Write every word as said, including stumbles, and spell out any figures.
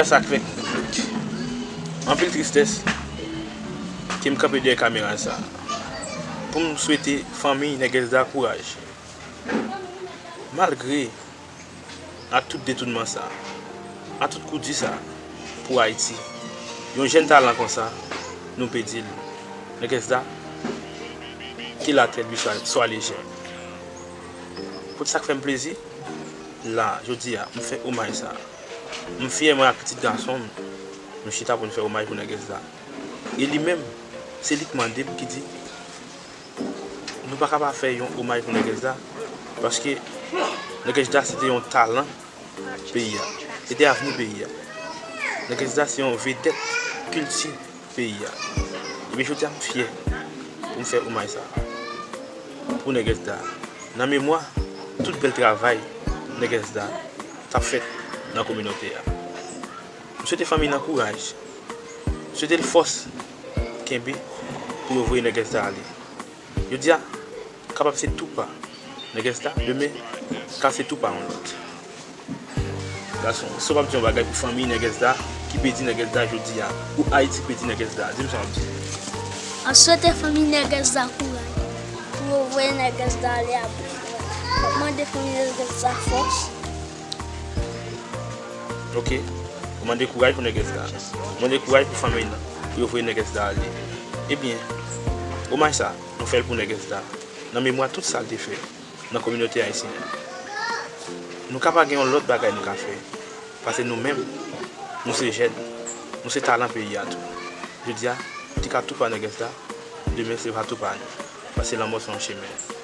Sa k fèt, anpil tristès ke m kanpe dèyè kamera sa pou m swete fanmi Nègès Da kouraj. Malgre a tout detounman sa, a tout kou di sa pou Ayiti, yon jèn talan konsa, nou pèdi l. Nègès Da, ke la tèt li swa, swa lejè. Pou sa k fè m plezi, la, jodi a, m fè omaj sa. M fyè mwen ak pitit gason m, nou chita pou n fè omaj pou Nègès Da. E li menm, se li k mande m, ki di, nou pa ka pa fè yon omaj pou Nègès Da, paske Nègès Da se te yon talan peyi a, se te avni peyi a. Nègès Da se yon vedèt kilti peyi a. Ebyen, jodi a m fyè pou m fè omaj sa a pou Nègès Da, nan memwa tout bèl travay Nègès Da t ap fèt nan kominote a. M swete fanmi nan kouraj, m swete l fòs, kenbe pou yo voye Nègès Da ale. Jodi a kapab se tou pa Nègès Da, demen ka se tou pa yon lòt. Gason, si w p ap di yon bagay pou fanmi Nègès Da ki pèdi Nègès Da jodi a, pou Ayiti pèdi Nègès Da, di m sa w ap di. An swete fanmi Nègès Da kouraj pou yo voye Nègès Da ale a bon kouraj. M ap mande fanmi Nègès Da fòs. Ok, ou mande kouraj pou Nègès Da. Ou mande kouraj pou fanmi l lan, pou yo voye Nègès Da ale. Ebyen, omaj sa, nou fè l pou Nègès Da, nan memwa tout sa l te fè nan kominote ayisyen an. Nou ka pa gen yon lòt bagay nou ka fè, paske nou menm, nou se jèn, nou se talan peyi a tou. Jodi a, li ka tou pa Nègès Da, demen se va tou pa nou, paske lanmò se yon chemen.